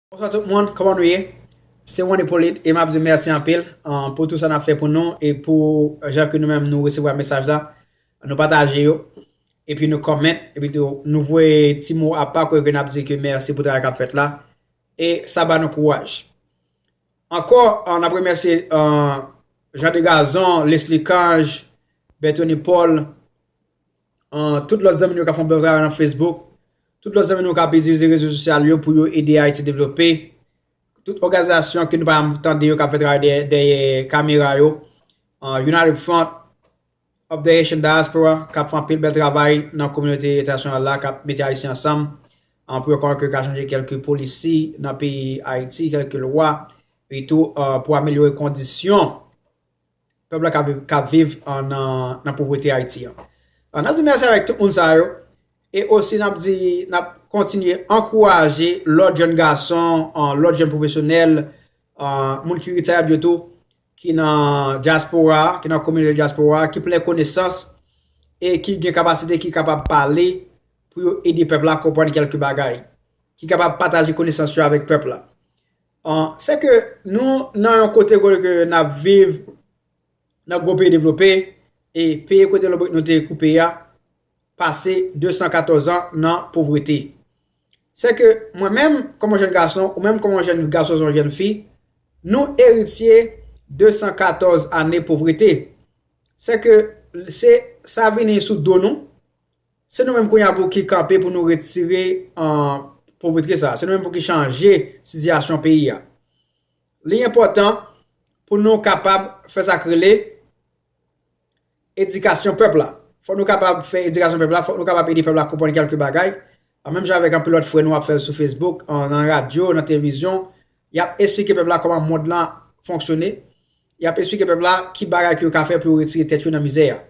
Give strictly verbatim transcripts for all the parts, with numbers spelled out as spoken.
Bonswa tout moun, kòman nou ye? Se Juan Hyppolite e m ap di mèsi anpil, uh, pou tout sa n ap fè pou nou e pou jan ke nou menm nou resevwa mesaj la, nou pataje yo, epi nou comment, epi tou nou voye ti mo apa kote ke n ap di ke mèsi pou travay k ap fèt la, e sa ba nou kouraj. Ankò, uh, n ap remèsye, uh, Jean Degazon, Leslie Cange, Bertony Paul, uh, tout lòt zanmi nou k ap fè yon bèl travay nan Facebook, tout lòt zanmi nou k ap itilize rezo sosyal yo pou yo ede Ayiti devlope, tout òganizasyon ke nou pa janm tande yo k ap fè travay dèyè, dèyè kamera yo, uh, United Front of the Haitian Diaspora, k ap fè anpil bèl travay nan kominote entènasyonal la, k ap mete Ayisyen ansanm, uh, pou yo kwè ke ka chanje kèlke polisi nan peyi Ayiti, kèlke lwa, etou, uh, pou amelyore kondisyon pèp la k ap viv, k ap viv an, nan, nan povrete Ayiti an. An, n ap di mèsi avèk tout moun sa yo. E osi, n ap di, n ap kontinye ankouraje lòt jèn gason, an, lòt jèn pwofesyonèl, an, moun ki retayad yo tou, ki nan dyaspora, ki nan kominote dyaspora, ki plen konesans e ki gen kapasite, ki kapab pale pou yo ede pèp la konprann kèlke bagay, ki kapab pataje konesans yo avèk pèp la. An, se ke nou nan yon kote kote ke n ap viv nan gwo peyi devlope, e peyi kote lobrik nou te koupe a pase de san katòz an nan povrete. Se ke mwen menm, kòm yon jèn gason, ou menm kòm yon jèn gason, yon jèn fi, nou eritye de san katòz ane povrete. Se ke se sa vini sou do nou, se nou menm kounye a pou ki kanpe pou nou retire, an, povrete sa. Se nou menm pou ki chanje sitiyasyon peyi a. Li enpòtan pou nou kapab fè sa k rele edikasyon pèp la. Fòk nou kapab fè edikasyon pèp la, fòk nou kapab ede pèp la konprann kèlke bagay. An, menm jan avèk anpil lòt frè nou ap fè l sou Facebook, an, nan radyo, nan televizyon, y ap esplike pèp la kòman mond lan fonksyone. Y ap esplike pèp la ki bagay ke yo ka fè pou yo retire tèt yo nan mizè a.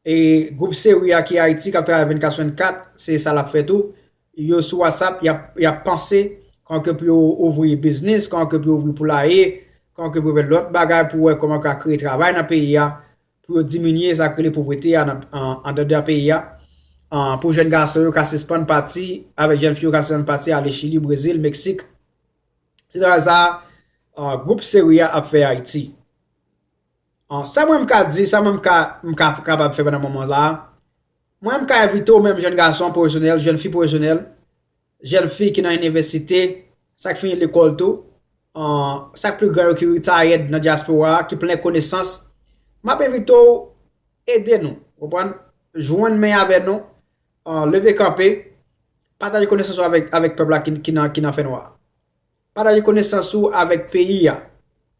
E gwoup Seri a ki Ayiti, k ap travay vennkat sou vennkat, se sa l ap fè tou. Yo sou WhatsApp, y ap, y ap panse kòman ke pou yo ouvri biznis, kòman ke pou yo ouvri poulaye, kòman ke pou yo fè lòt bagay pou wè kòman yo ka kreye travay nan peyi a, pou yo diminye sa k rele povrete a nan, an, andedan peyi a. An, pou jèn gason yo ka sispann pati, avèk jèn fi yo ka sispann pati ale Chili, Brezil, Meksik. Se travay sa a, an, gwoup Seri a ap fè Ayiti. An, sa mwen m ka di, sa mwen m ka, m ka kapab fè pandan moman la a, mwen m ka envite w menm jèn gason pwofesyonèl, jèn fi pwofesyonèl, jèn fi ki nan inivèsite, sa k fini lekòl tou, an, sa k pli gran yo ki retired nan dyaspora a, ki plen konesans, m ap envite w ede nou, w konprann? Jwenn men avè nou, an, leve kanpe, pataje konesans ou avèk, avèk pèp la ki, ki nan, ki nan fènwa. Pataje konesans ou avèk peyi a.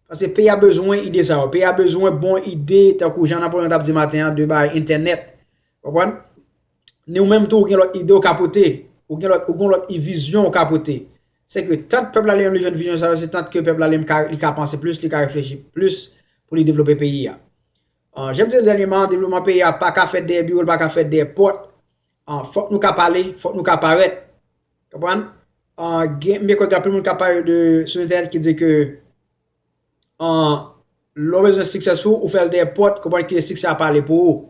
Paske peyi a bezwen ide sa yo. Peyi a bezwen bon ide, tankou jan Napoleon t ap di maten an, de bay entènèt. Konprann? Ni ou menm tou, ou gen lòt ide ou ka pote. Ou gen lòt, ou gen lòt vizyon ou ka pote. Se ke tant pèp la li menm li jwenn vizyon sa yo, se tant ke pèp la li menm ka, li ka panse plis, li ka reflechi plis pou li devlope peyi a. An, jan m di w dènyèman, devlopman peyi a pa ka fèt dèyè biwo, li pa ka fèt dèyè pòt. An, fòk nou ka pale, fòk nou ka parèt. Konprann? An, gen, m byen kwè gen anpil moun k ap pale de, sou entènèt ki di ke, an, lè w bezwen successful, ou fè l dèyè pòt, konprann ke siksè a pale pou ou.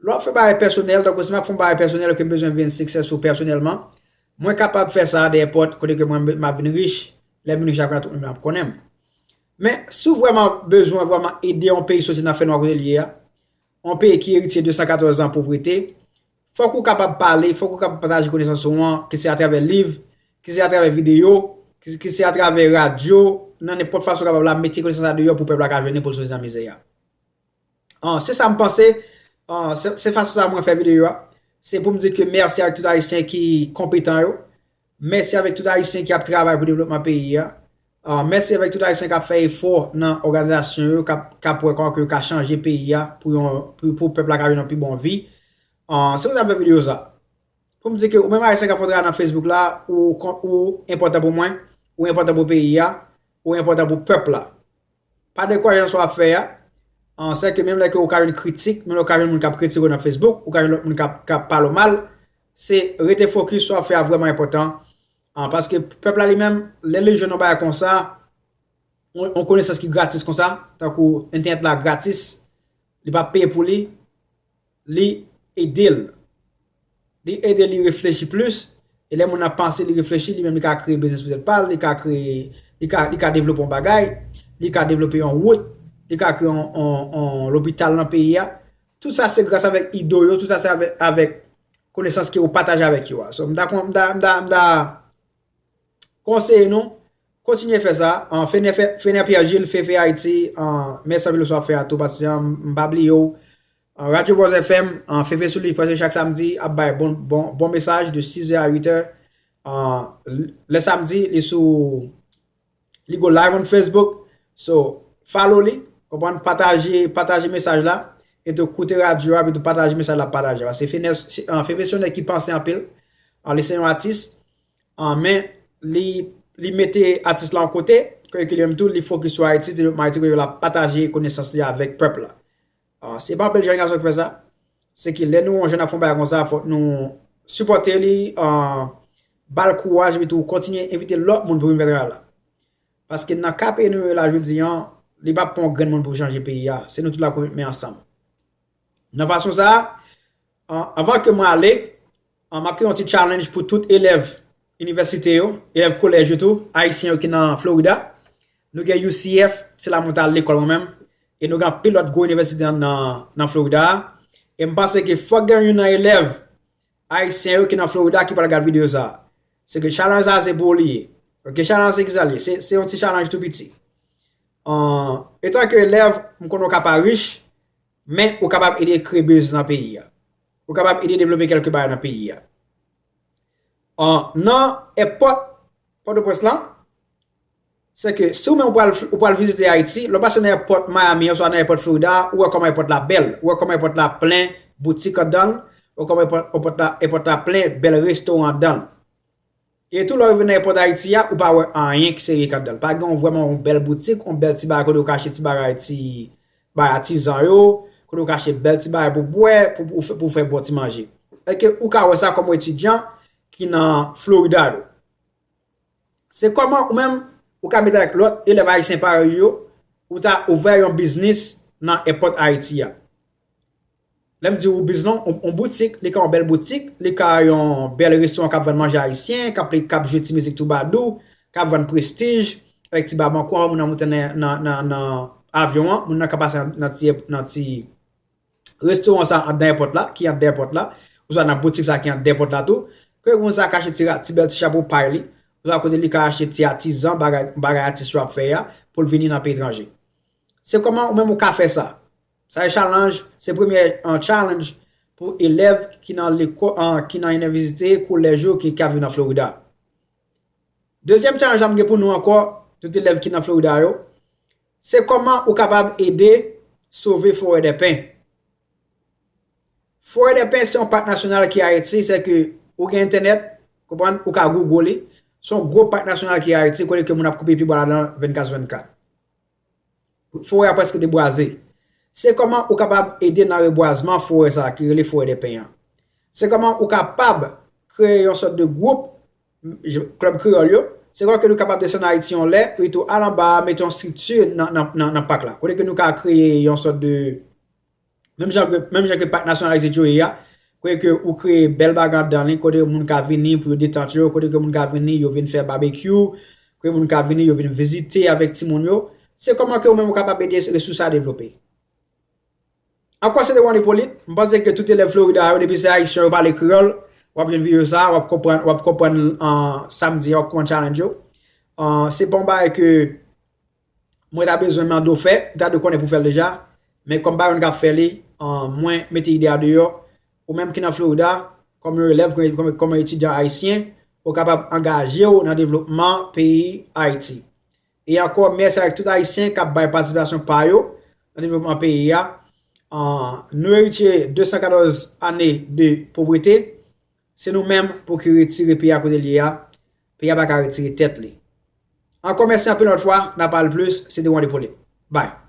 Lè w ap fè bagay pèsonèl, tankou si m ap fè yon bagay pèsonèl ke m bezwen vin successful pèsonèlman, mwen kapab fè sa dèyè pòt, kote ke mwen m ap vin rich, lè m vin rich la kounye a tout moun ap konnen m. Men, si w vrèman bezwen vrèman ede yon peyi soti nan fènwa kote l ye a, yon peyi ki eritye de san katòz an povrete, fòk ou kapab pale, fòk ou kapab pataje konesans ou an, ke se atravè liv, ke se atravè videyo, ke, ke se atravè radyo, nan nenpòt fason w kapab la, mete konesans la deyò pou pèp la ka jwenn li pou l soti nan mizè a. An, se sa m panse, an, se, se fason sa mwen fè videyo a. Se pou m di ke mèsi avèk tout Ayisyen ki konpetan yo. Mèsi avèk tout Ayisyen ki ap travay pou devlopman peyi a. Ah, mèsi avèk tout Ayisyen k ap fè efò nan òganizasyon yo, k ap, k ap wè kòman ke yo ka chanje peyi a pou yon, pou, pou pèp la ka jwenn yon pi bon vi. Ah, se pou sa m fè videyo sa. Pou m di ke ou menm Ayisyen k ap fè travay nan Facebook la, ou, ou enpòtan pou mwen, ou enpòtan pou peyi a, ou enpòtan pou pèp la. Pa dekouraje nan sa w ap fè a. An, sèke menm lè ke ou ka jwenn kritik, menm lè ou ka jwenn moun k ap kritike w nan Facebook, ou ka jwenn lòt moun k ap, k ap pale w mal, se rete fokis sa w ap fè a vrèman enpòtan. An, paske pèp la li menm, lè li jwenn yon bagay konsa, yon, yon konesans ki gratis konsa, tankou entènèt la gratis, li pa peye pou li, li ede l. Li ede li reflechi plis, E lè moun nan panse, li reflechi, li menm li ka kreye biznis pou tèt pa l, li ka kreye, li ka, li ka devlope yon bagay, li ka devlope yon wout, li ka kreye yon, yon, yon lopital nan peyi a. Tout sa se gras avèk ide w yo, tout sa se avèk, avèk konesans ke ou pataje avèk yo a. So, m ta, m ta, m ta, m ta konseye nou, kontinye fè sa. An, Fener, Fe-, Fener Pierre Gilles, Fefe Haïti, an, mèsi anpil pou sa w ap fè a tou, paske m, m pa bliye w. An, Radio Buzz F M, an, Fefe sou li, prèske chak samdi, ap bay bon, bon, bon mesaj de sis è a uit è. An, l-, lè samdi, li sou, li go live on Facebook. So, follow li, konprann, pataje, pataje mesaj la, e tou koute radyo a, epi tou pataje mesaj la, pataje. Paske Fener, se, an, Fefe se yon nèg ki panse anpil, an, li se yon atis, an, men li, li mete atis la yon kote, kote ke li menm tou, li fokis sou Ayiti, devlopman Ayiti, kote l ap pataje konesans li avèk pèp la. Ah, se pa anpil jèn gason ki fè sa. Se ke lè nou wè yon jèn ap fè yon bagay konsa, fòk nou sipòte li, ah, ba l kouraj, epi tou kontinye envite lòt moun pou vin fè travay la. Paske nan ka peyi nou ye la jodi a, li p ap pran yon grenn moun pou chanje peyi a. Se nou tout la k pou met men ansanm. Nan fason sa a, ah, anvan ke mwen ale, ah, m ap kreye yon ti challenge pou tout elèv inivèsite yo, elèv kolèj yo tou, ayisyen yo ki nan Florida. Nou gen U C F, se la mwen t al lekòl mwen menm. E nou gen anpil lòt gwo inivèsite nan, nan, nan Florida a. E m panse ke fòk gen youn nan elèv ayisyen yo ki nan Florida ki pral gad videyo sa a. Se ke challenge sa a se pou ou li ye. Ok, challenge se ki sa l ye? Se, se yon ti challenge tou piti. An, etan ke elèv, m konnen w ka pa rich, men ou kapab ede kreye biznis nan peyi a. Ou kapab ede devlope kèlke bagay nan peyi a. An, nan èpòt Pòtoprens lan, se ke si ou menm ou pral, ou pral vizite Ayiti, lè w pase nan èpòt Miami an, oswa nan èpòt Florida, ou wè kòman èpòt la bèl, ou wè kòman èpòt la plen boutik anndan l, ou wè kòman èpòt, èpòt la, èpòt la plen bèl restoran anndan l. E tou lè w rive nan èpòt Ayiti a, ou pa wè anyen ki serye k anndan l. Pa gen yon vrèman yon bèl boutik, yon bèl ti bagay kote ou ka achte ti bagay, ti bagay atizan yo, kote ou ka achte bèl ti bagay pou bwè, pou, pou, fè- pou fè bon ti manje. Èske ou ka wè sa kòm yon etidyan ki nan Florida yo? Se kòman ou menm, ou ka met avèk lòt elèv ayisyen parèy ou yo, ou ta ouvè yon biznis nan èpòt Ayiti a. Lè m di ou biznis, yon, yon boutik, li ka yon bèl boutik, li ka yon bèl restoran k ap vann manje ayisyen, k ap, k ap jwe ti mizik twoubadou, k ap vann prestij, avèk ti babankou, anvan moun nan monte nan, nan, nan, nan avyon an, moun nan ka pase nan, nan ti, nan ti restoran sa anndan èpòt la, ki anndan èpòt la, oswa nan boutik sa ki anndan èpòt la tou, ke moun sa ka achte ti, ra- ti bèl ti chapo pay li, oswa kote li ka achte ti atizan, bagay, bagay atis yo ap fè a, pou l vini nan peyi etranje. Se kòman ou menm ou ka fè sa? Sa se challenge, se premye, an, challenge pou elèv ki nan lekò-, an, ki nan inivèsite, kolèj yo, ki, ki ap viv nan Florida. Dezyèm challenge la m gen pou nou ankò, tout elèv ki nan Florida yo, se kòman ou kapab ede sove Forèdèpen. Forèdèpen se yon pak nasyonal ki Ayiti, se ke ou gen entènèt, konprann, ou ka google li. Se yon gwo pak nasyonal ki Ayiti, kote ke moun ap koupe pye bwa ladan vennkat sou vennkat. Forè a prèske debwaze. Se kòman ou kapab ede nan rebwazman forè sa a ki rele Forèdèpen an. Se kòman ou kapab kreye yon sòt de gwoup, klèb kreyòl yo. Se kòman ke nou kapab desann Ayiti yon lè, epi tou al anba a, mete yon estrikti nan, nan, nan, nan pak la. Kote ke nou ka kreye yon sòt de, menm jan ke, menm jan ke pak nasyonal Ayiti yo ye a, kote ke ou kreye bèl bagay anndan li, kote moun ka vini pou yo detant yo, kote ke moun ka vini, yo vin fè babekyou, kote moun ka vini, yo vin vizite avèk timoun yo. Se kòman ke ou menm ou kapab ede resous sa a devlope. Ankò, se te Wan Ipolit. M panse ke tout elèv Florida yo, depi se ayisyen yo pale kreyòl, w ap jwenn videyo sa a, w ap konprann, w ap konprann, an, samdi a, w ap konprann challenge yo. An, se pa yon bagay ke mwen ta bezwen mande w fè, m ta dwe konnen pou fè l deja. Men kòm pa youn k ap fè li, an, mwen mete ide a deyò. Ou menm ki nan Florida, kòm yon elèv, kòm, kòm, kòm yon etidyan ayisyen, ou kapab angaje w nan devlopman peyi Ayiti. E ankò, mèsi avèk tout ayisyen k ap bay patisipasyon pa yo nan devlopman peyi a. An, nou eritye de san katòz ane de povrete. Se nou menm pou ki retire peyi a kote l ye a. Peyi a pa ka retire tèt li. Ankò, mèsi anpil lòt fwa. N a pale plis. Se te Wan Ipolit. Bye.